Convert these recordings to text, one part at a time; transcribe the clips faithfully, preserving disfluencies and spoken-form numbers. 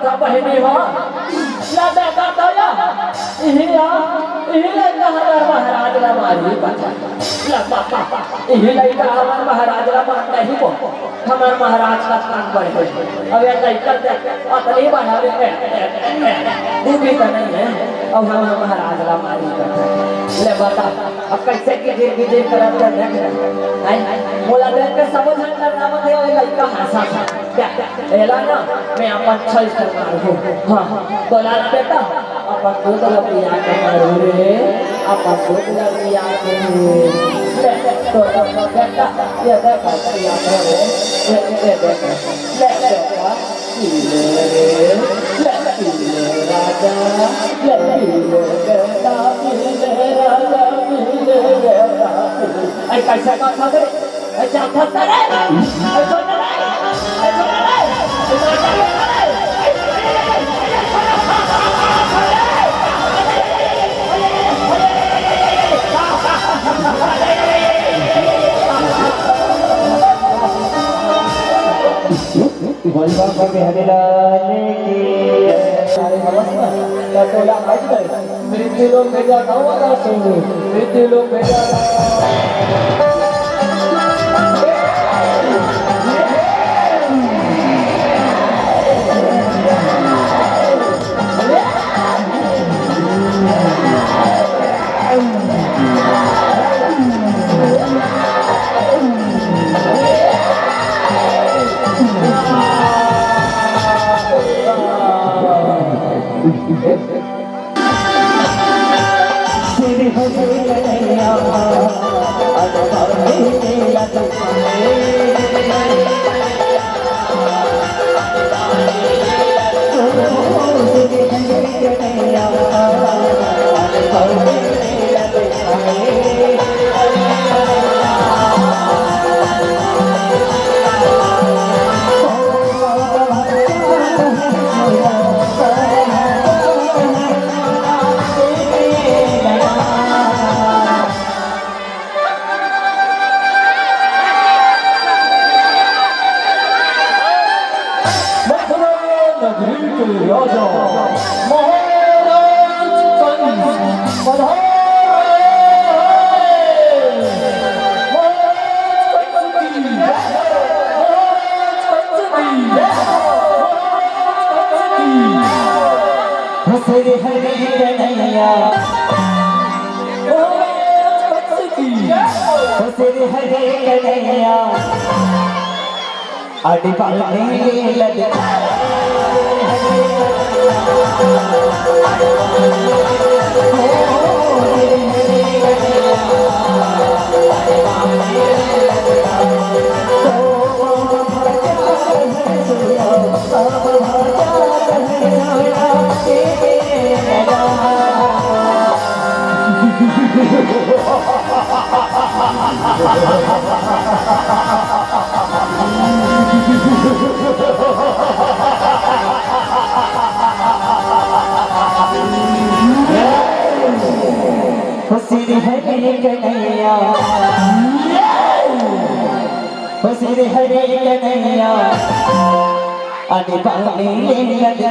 का बहिनी हो, ला देखा तो या, इही ला, इही लइका हमर महाराज ला मारही कथे। ला पापा, इही लइका हमर महाराज ला मारही कथे। हमर महाराज का कान बढ़ गे। अब ये लइका देख, अतनी बढ़ावे, ए, ए, ए, ए, तू भी तो नहीं है। अब हमर महाराज ला मारही कथे। ले बता, अब कइसे गिजिर गिजिर करत हे देख। हैं? मोला देख के सबो झन डरना मत हे, वो लइका हंसत हे। देख, एला ना, मैं अपन छल से मारहूँ। हाँ, तोला ना बेटा, अपन दूध ला पिया के मारहूँ रे, अपन दूध ला पिया के। ले, तोला ना बेटा, ये देख, पिया के रे, ये, ये देख। ले बेटा, पी ले रे, ले पी ले राजा, ले पी ले बेटा, पी ले राजा, पी ले बेटा, पी ले। ऐ, कैसा कथा करे? बोल बाबा बिहारी लाल की। अरे नमस्कार, क्या बोला आज मैं? मृत्यु लोक भेजा था वाला सुन, मृत्यु लोक भेजा था। मथुरा नगरी के राजा महाराज कंस पधार रहे हैं। महाराज कंस की जय, महाराज कंस की जय, महाराज कंस की जय। हरे हरे कन्हैया, महाराज कंस की जय। हरे हरे कन्हैया। अरे बाप रे, लग खुशी है मेरे कन्हैया, खुशी है मेरे कन्हैया। अरे बाप रे, लग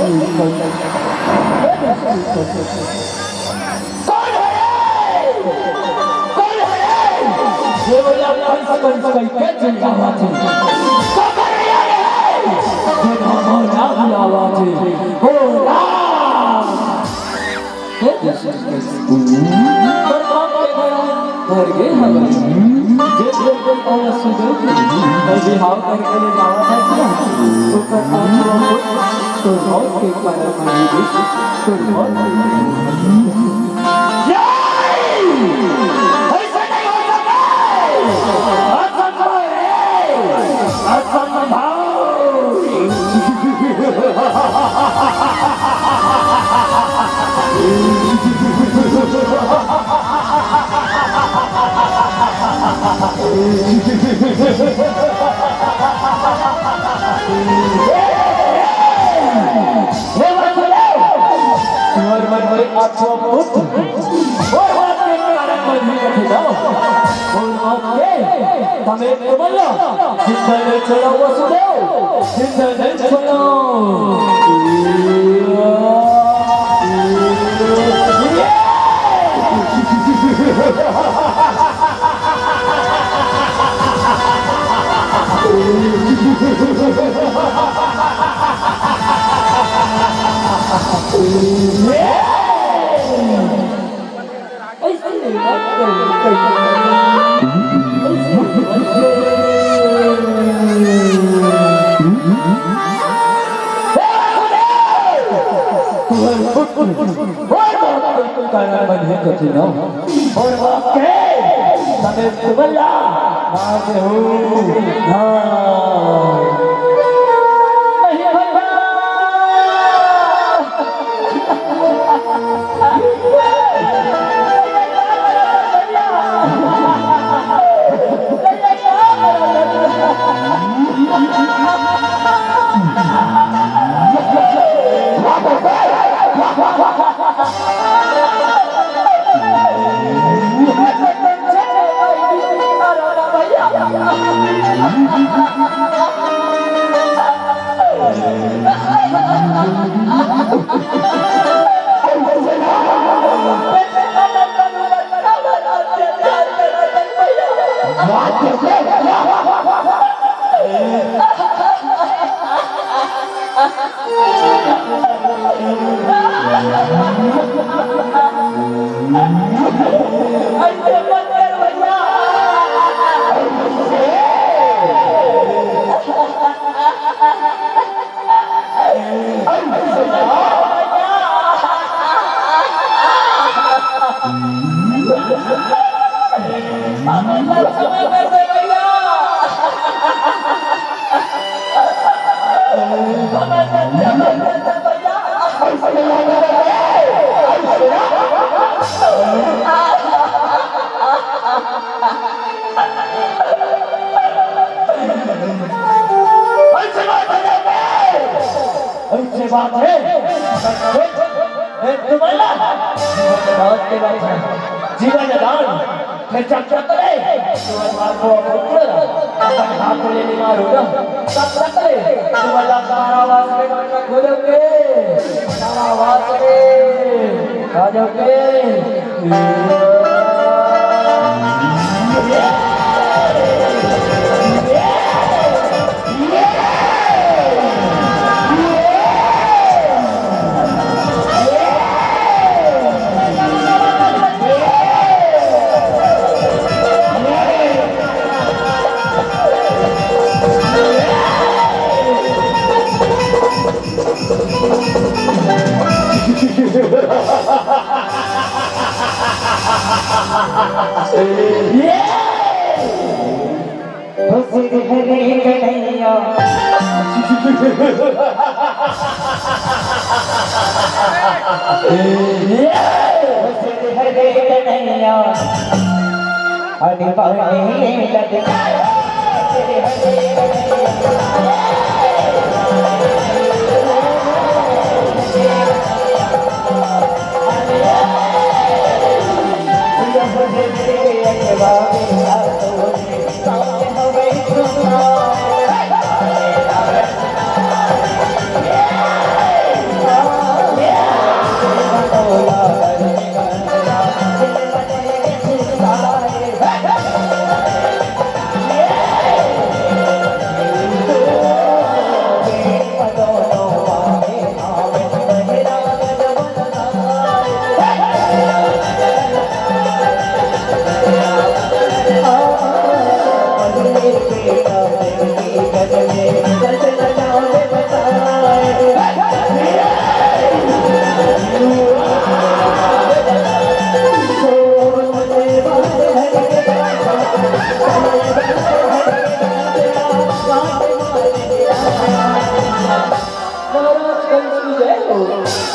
कौन है रे? कौन है रे? ये वाला कंस, कंस कह के चिल्लावत हे। पकड़ लिया रे! ये हमारा बुलावत हे। हो राम! हे जैसे पर बाप के गया, घर गे हवय। जे बिल्कुल और सुधर के, और बिहाव करके ले जावत हे ना, तो कर पाँच सौ फुट, तो मौत के कारण मरेगी, तो मौत के कारण मरेगी। नहीं! ऐसा नहीं हो सकता! असंभव है! असंभव! हे बाबूराव, तुम्हारे मन में अच्छा पुत्र, वो बात के कारण मरही कथे ना। और बात के, तमे तुमन ला जिंदा नहीं छोड़ा वसुदेव, जिंदा नहीं छोड़ा। ऐसे नहीं बात करो, ऐसे नहीं बात करो। हे वसुदेव! तुम्हारे पुत्र, तुम्हारे पुत्र का नाम बने कथी ना? और बाप के तमे तुमला मार दे हो। हाँ। नहीं भैया। ऐसे बात है, ऐसे बात है। ए, तुम्हारा बात के बात है। जीवन दान, मैं चक्कर करे, तुम्हारे बाप को पुत्र, अपन हाथ को लेने मारूंगा। तब तक ले, तुम्हारा कारावास में खोलोगे, कारावास में, आ जाओगे।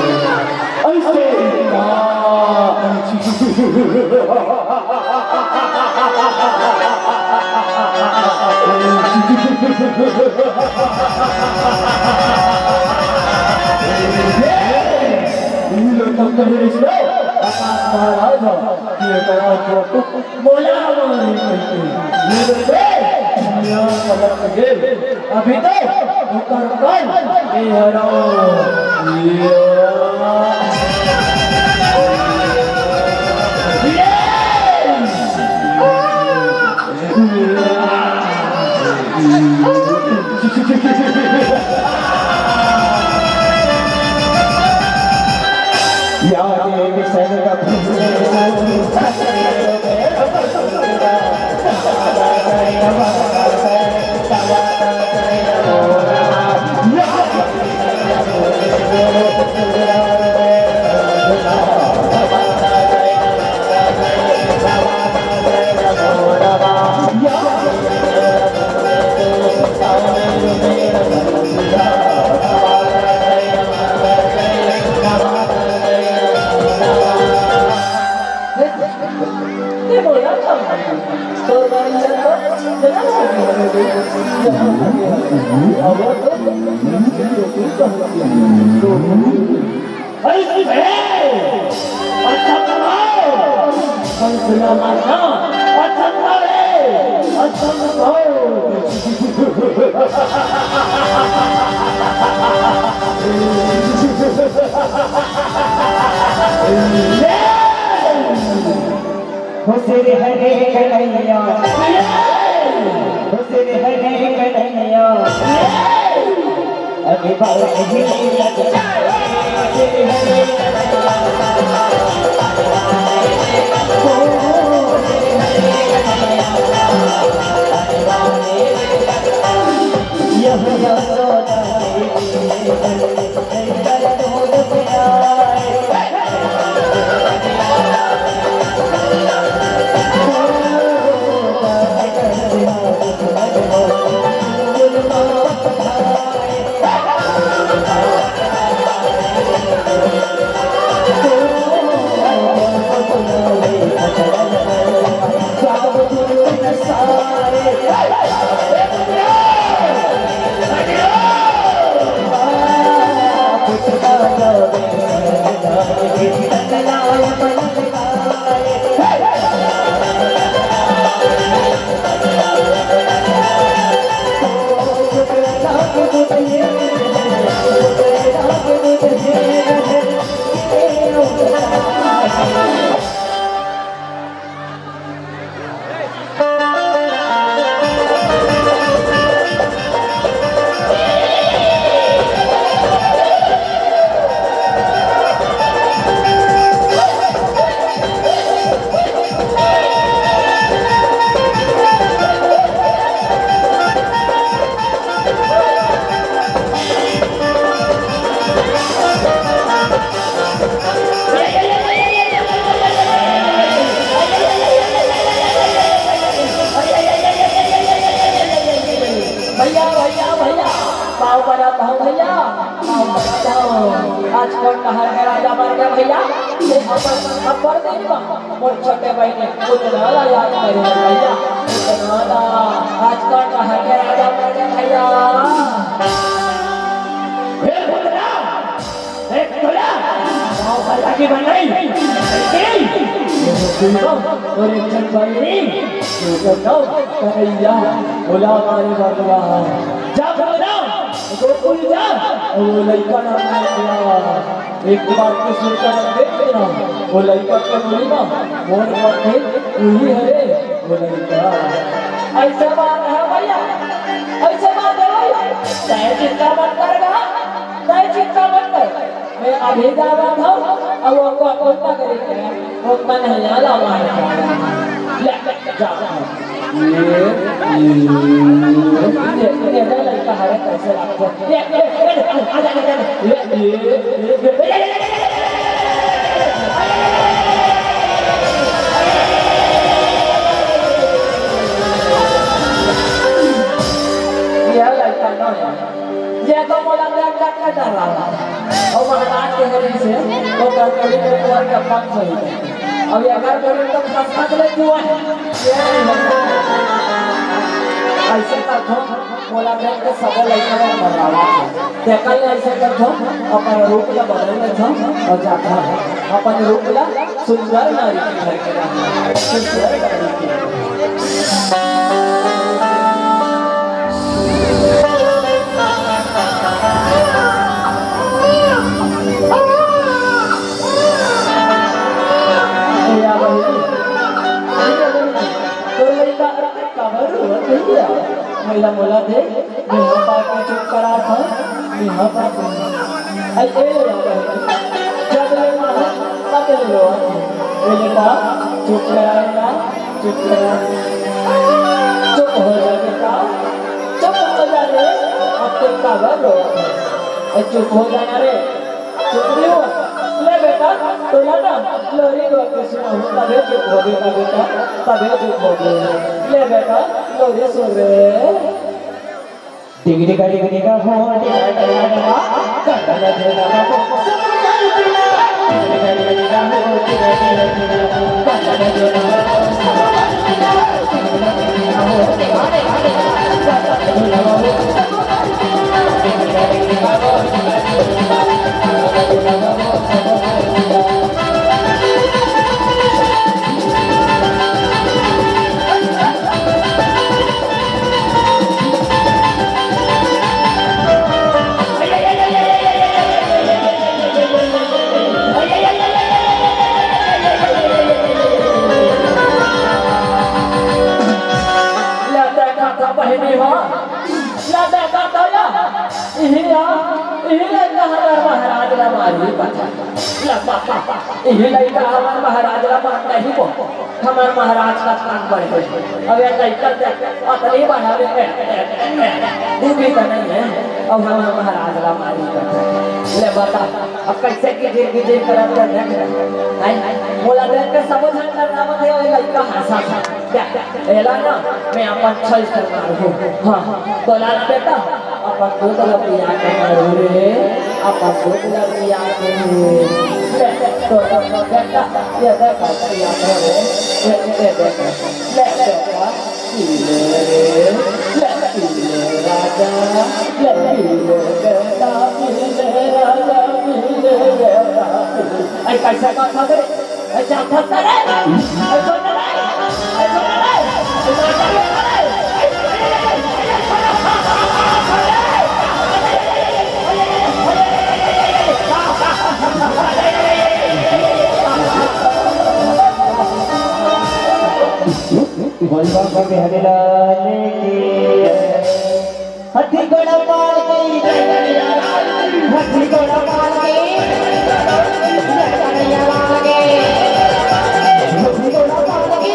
ऐसे ना। ये लोग तब कहे इसको आकाश महाराज हो, ये करो तो मोला मारे कहिके। ये देखो, दुनिया पलट गे। अभी तो ओकर कल ए हरो। ये। या देवी सर्वभूतेषु अरे, अरे, अच्छा बनाओ। कल सुना मारना। अच्छा बनाओ रे। अच्छा बनाओ। खुश रे हरे कन्हैया, खुश रे हरे कन्हैया। अरे बाबा जी, भैया, भैया, भैया, पाँव परत हँव भैया, पाँव परत हँव। आज कोन डहर के राजा मर गे भैया? ये अपन, अपन दिन मा मोर छोटे बहिनी पुतना ला याद करे भैया, पुतना ला। आज कोन डहर के राजा मर गे भैया? हे पुतना, एक तोला, पाँव भर लागी बनाई। और एक जन बहिनी, जो तो कन्हैया, बोला मारे बबुआ। जा बबुआ, गोकुल जा, वो लइका ना मार दिया। एक बात के सुनता देख ना, वो लइका के बोली ना, मोर बात है, वही हरे, वो लइका। ऐसा बात है भैया, ऐसा बात है भैया। तय चिंता मत कर गा, तय चिंता मत कर। मैं अभी जावत हँव, अब वो को अपन पकड़े के, वो कन्हैया ला मार। ले, जा। ये, ये, ये, ये, ये लइका हरे कैसे लगथे? ये, ये, ये, आजा, आजा, आजा। ये, ये, ये, ये, ये, ये, ये, ये, ये, ये, ये लइका ना है। ये तो मोला देख देख के डरावत हे। अउ महाराज के हरी से ओकर कली में कुंवर के पंख होई। अब ये अगर बोले तो खसखस ले जुआ है। ये नहीं होता। ऐसे करथों, मोला देख के सबो लइका मन डरावत हे। तेकर ले ऐसे करथों, अपन रूप ला बदल लेथों अउ जाथों। अपन रूप ला सुंदर नारी के घर के रहना। सुंदर नारी के। ए, आ बहिनी, ए, आ बहिनी, तोर लइका काबर रोवत हे? मोला, मोला दे, मेंहा पाके चुप करात हँव, मेंहा पाके। अई, ए, आ बहिनी, जब ले माँ, तब ले रोवत हे। ए ले बा, चुप करा ना, चुप करा। चुप हो जा बेटा, चुप हो जा रे, अब तू काबर रोवत हे? ए, चुप हो जा ना रे। चुप नहीं हुआ। ले बेटा, तोला ना लोरी गा के सुनाहूँ, तभे चुप होबे का बेटा, तभे चुप होबे। ले बेटा, लोरी सुन रे। डिगडिगा डिगडिगा हो, डिगा डिगा डिगा, गंडल झोला बाबू, सब चल पिला। डिगडिगा डिगडिगा हो, डिगा डिगा डिगा, गंडल झोला बाबू, सब चल पिला। ले देखा था बहिनी हो, ले देखा था या, इही ला, इही लइका हमर महाराज ला मारही कथे। ले पापा, इही लइका हमर महाराज ला मार नहीं बो। हमर महाराज कतका बड़े हे। अब ये लइका देख, अतनी बड़ा हे, ए, ए, ए, ए, वो भी तो नहीं है। अब हमर महाराज ला मारही कथे। ले बता, अब कैसे गिजिर गिजिर करत हे, देख। हैं? मोला देख के सबो झन डरावत हे, वो लइका हँसत हे। देख, एला ना, मैं अपन छल से मारहूँ। हाँ, तोला ना बेटा, अपन दूध ला पिया के मारहूँ रे, अपन दूध ला पिया के। ले, तो, तो, तो, बेटा, ये देख, पिया के रे, ये, ये देख। ले, बेटा, पी ले रे, ले, पी ले राजा, ले, पी ले बेटा, पी ले राजा, पी कैसे बात करे? ए, जान फंसता रे। ए, छोड़ दे रे। ए, छोड़ दे रे। बोल बाबा बिहारी लाल की। हाथी घोड़ा मार के, हाथी घोड़ा मार के, हाथी घोड़ा मार के,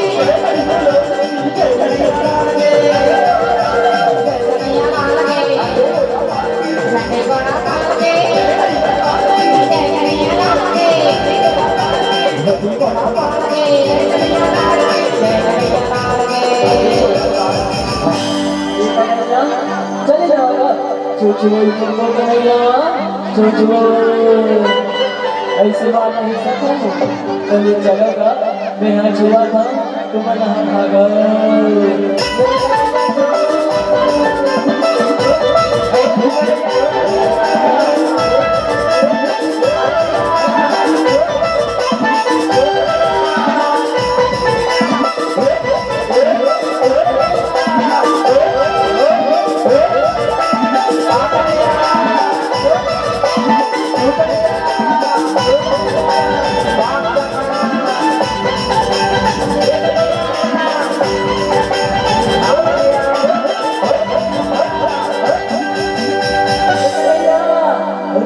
चले जाओ ना। चुचुओ, चुचुओ, चुचुओ। ऐसे बात नहीं सकूं। चलो, चलो गा। मैं यहाँ छुआ था, तुम यहाँ भागो।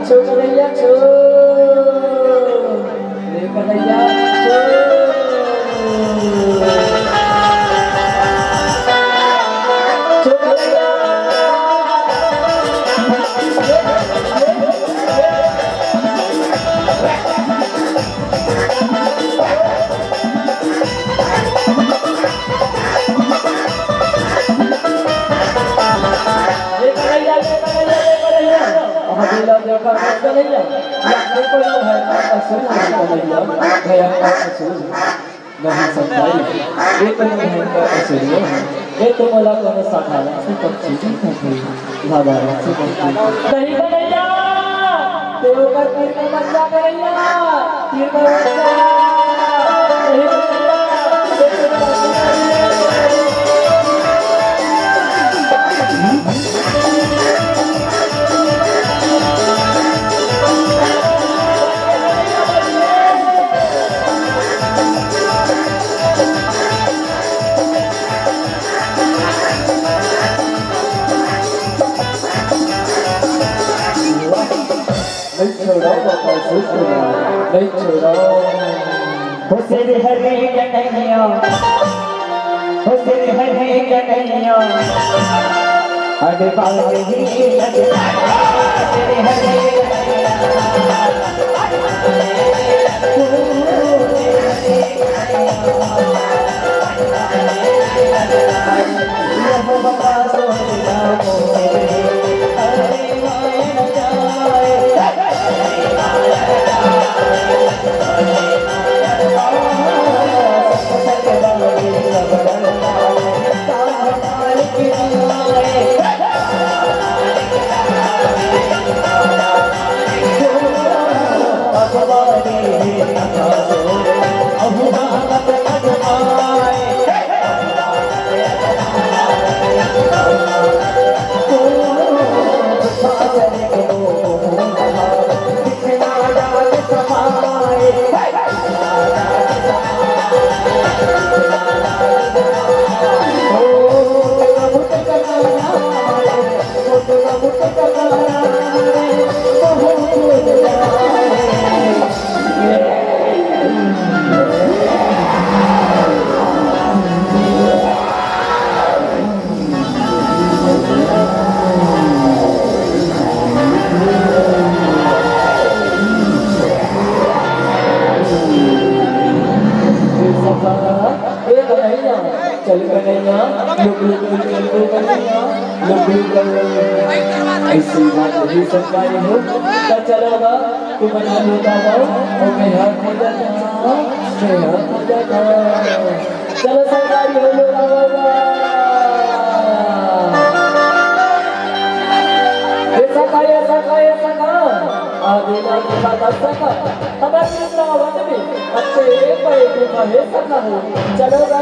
छो कन्हैया छो। रे कन्हैया छो। छो कन्हैया। ले कन्हैया, ले कन्हैया, ले कन्हैया। अब बेला देखा मत कन्हैया। या कोई भयंकर असुर है कन्हैया, भयंकर असुर। नहीं समझाई। ये तो भयंकर असुर है। ये तो मला कोनो साधारण से पक्षी नहीं है। साधारण से पक्षी। नहीं कन्हैया। ते ओकर तीर में बच्चा कन्हैया। तीर में बच्चा। नहीं कन्हैया। नहीं छोड़ा बाबा सुस्त, नहीं छोड़ा। हो श्री हरि कन्हैया, हो श्री हरि कन्हैया, अरे बाबा ही श्री हरि कन्हैया। ए कन्हैया, चल Kanhaiya, look look look look Kanhaiya, look look look. ऐसी बात नहीं संस्कारी हो, तो चलो बा, तुम बना लो बाबा, और मैं हाथ हो जाता, मैं हाथ हो जाता। चलो संस्कारी हो लो बाबा। ऐसा का, ऐसा का, ऐसा का। आगे जाके बता सका, हमर वृंदावन में अत्ते बड़े गुफा हे सका हो। चलो गा,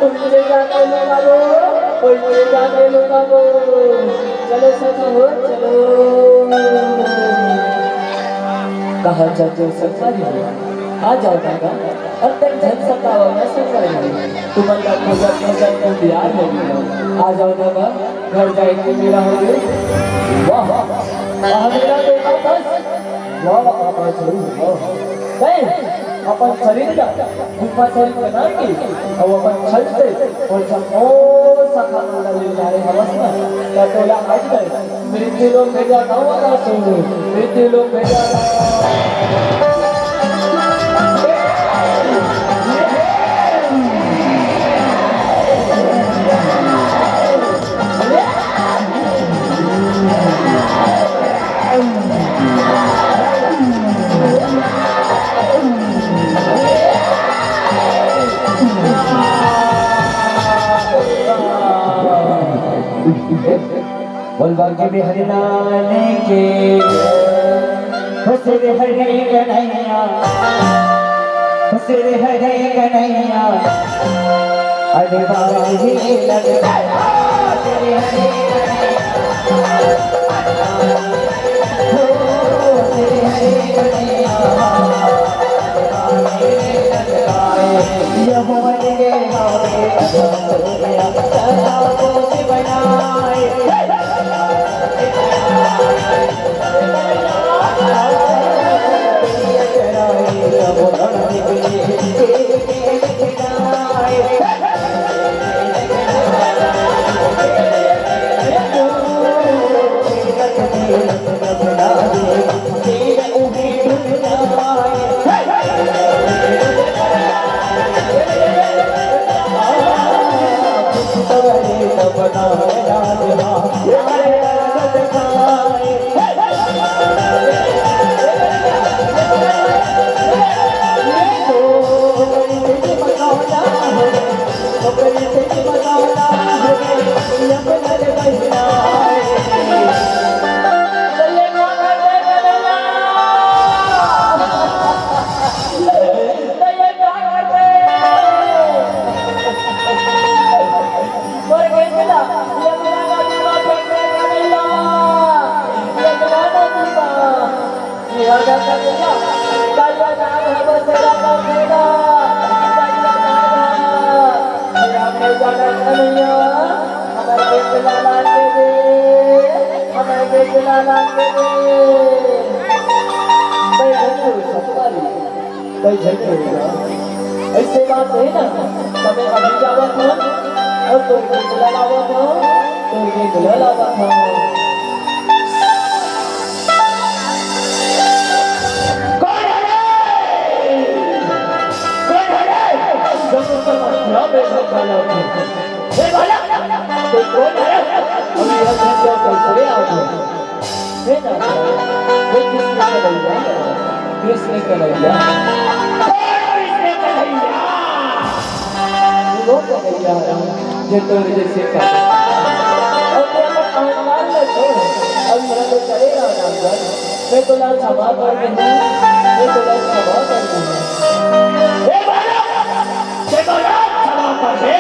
उनके जाके लुकाबो, उनके जाके लुकाबो। चलो सका हो, चलो। कहाँ जाते हो सका जी? आ जाओ ना गा, अब तक झन सताओ ना सका जी। तुमन ला खोजत खोजत मैं बिहार हो गया। आ जाओ ना गा। घर जाए के बेरा हो गे। वाह, वाह, मेरा बेटा बस। वाह, वाह, वाह, जरूर, वाह। नहीं, अपन शरीर ला गुफा शरीर बना के अउ अपन छल से अउ जब ओ सखा मोला ले जा रहे हवस ना, त तोला आज मैं मृत्यु लोक भेजा था, वाला सुन, मृत्यु लोक भेजा था। बोल बांके बिहारी लाल की। हो श्री हरि कन्हैया, हो श्री हरि कन्हैया। अरे बाबा जी, लग श्री हरि कन्हैया। हो श्री हरि कन्हैया। यमुना के नावे सूर्या, सदा खुश बनाए। तै झन के होगा। ऐसे बात नहीं ना, तमे अभी जावत हो और तोर के बुला लावत हो, तोर के बुला लावत हो। कौन है रे? कौन है रे? जब तो समझ ना, मैं सब वाला हूँ। हे बालक, तू कौन है? अभी यह घर का कैसे आ गया? हे दादा, हे कृष्ण कन्हैया, कृष्ण कन्हैया। हे कृष्ण कन्हैया। वो कन्हैया है, जो तोरे जैसे का। अब तेरा अहंकार न छोड़, अब मेरा तो चलेगा ना अंदर। मैं तो लाल क्षमा कर दूँ, मैं तो लाल क्षमा कर दूँ। हे बालक, देखो ना, क्षमा कर दे।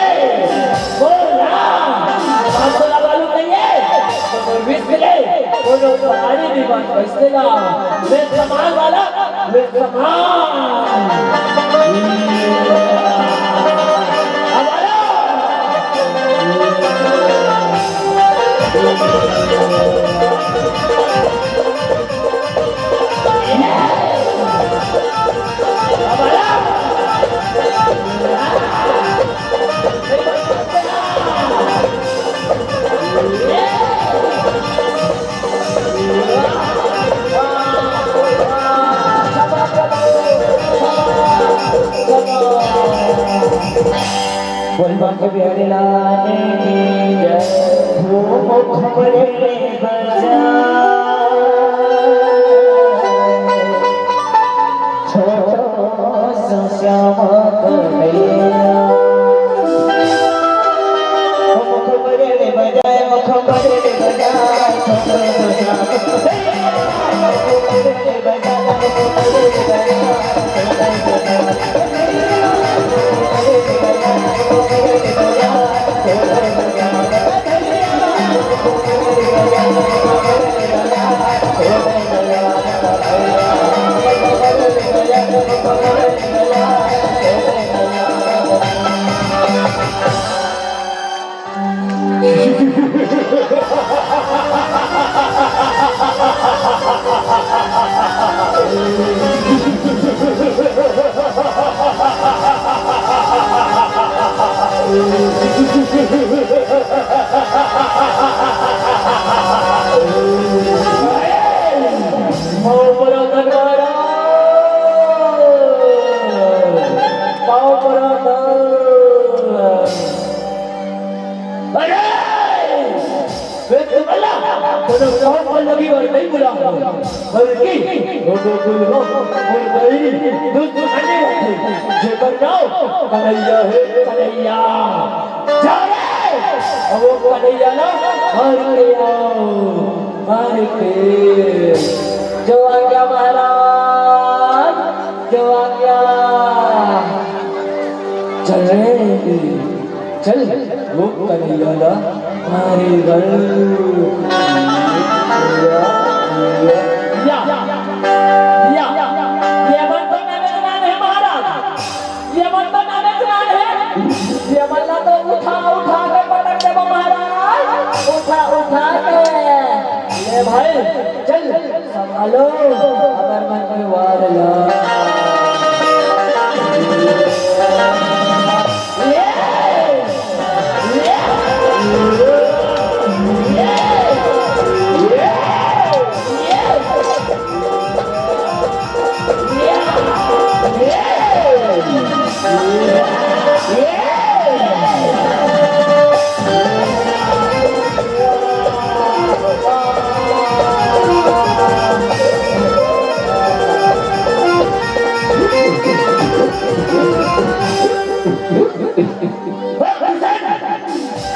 बोल ना, बात तो मालूम नहीं है। तो कोई विष मिले, वो लोग तो आने भी बात कैसे ला। वे सामान वाला, वे सामान। हमारा। बोल बांके बिहारी लाल की जय। हो मुख बड़े बजा, छोटो सो श्याम कन्हैया। हो मुख बड़े बजाए, मुख बड़े बजाए, छोटो सो श्याम कन्हैया। पाँव परत हंव महाराज, पाँव परत हंव। अरे! मैं तुमला कोनो पाँव पल्लवी बर नइ बुलाहूं, बल्कि वो दो गुलवा मोर बैरी दुश्मन आने वाले, जेकर नाव कन्हैया हे, कन्हैया। जा रे! अब वो कन्हैया ला मार के आव, मार के। जो आज्ञा महाराज, जो आज्ञा। चल रे, चल, वो कन्हैया ला मारे बर। या, या, या, ये मन तो नवे जनान हे महाराज, ये मन तो नवे जनान हे, ये मन ला तो उठा, उठा के पटक देबो महाराज, उठा, उठा के। ले भाई, चल, संभालो, हमर मन के वार ला।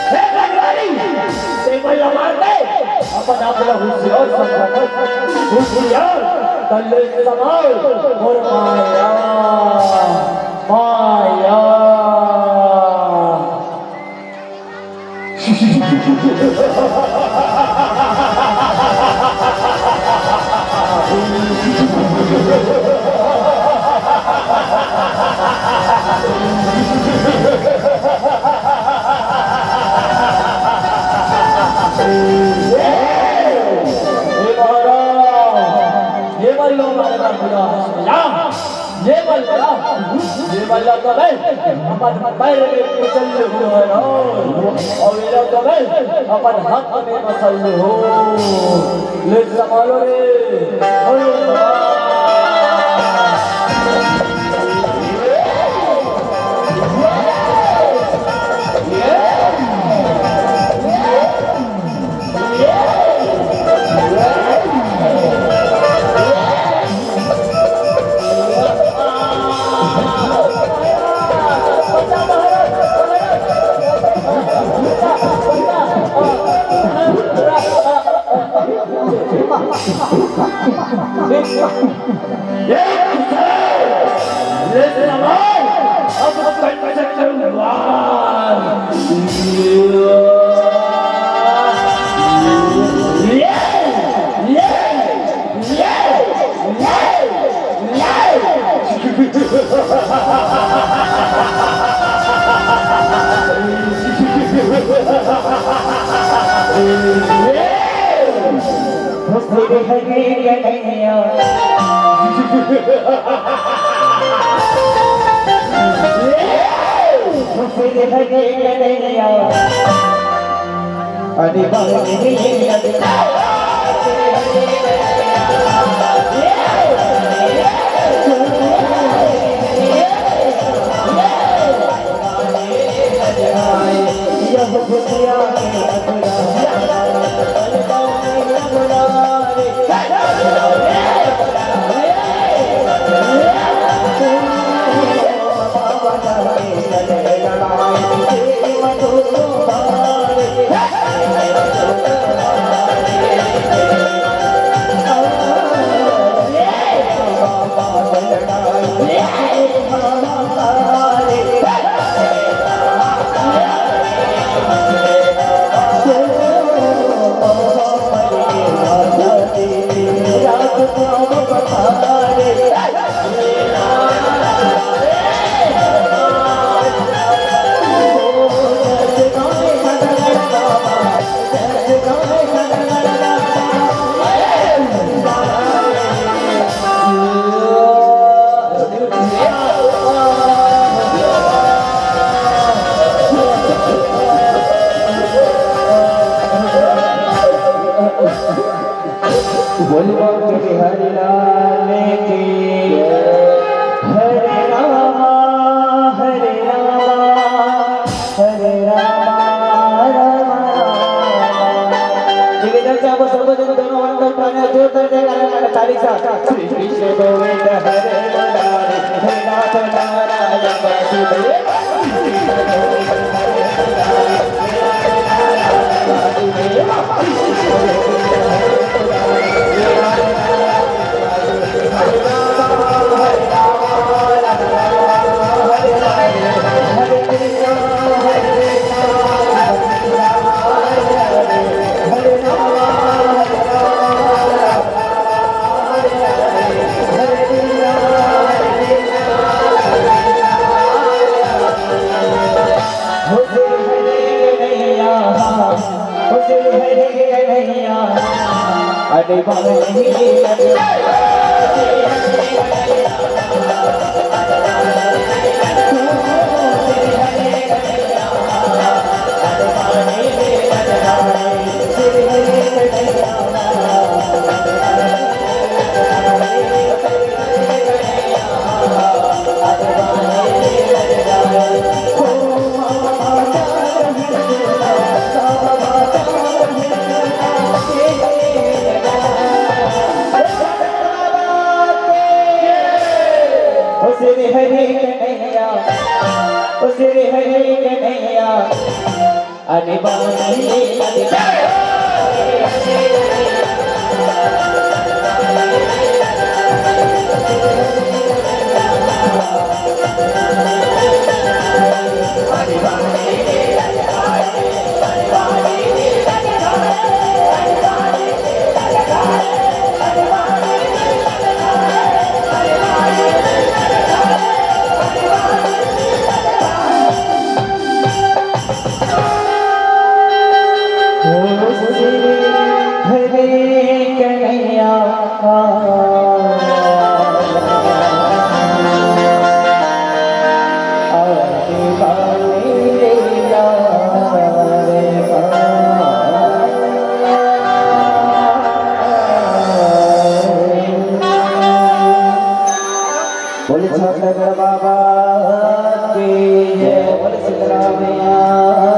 हे बनवारी, ते मन ला मार दे, अपन आप ला होशियार समझत हस। होशियार, तले समाल, मोर माया, माया। हे महाराज, ये मन ला मारे बर बुलाए हस। ये मन ला, ये मन ला तो मैं अपन पैर में कुचल लूं महाराज। अउ एला तो मैं अपन हाथ में मसल लूं। ले संभालो रे। श्री कृष्ण गोविंद हरे मुरारी, हे नाथ नारायण वासुदेव। श्री हरि कन्हैया, श्री हरि कन्हैया। अरे बाबा, बोले छत्तीसगढ़ बाबा की जय, बोले सिद्धरामैया।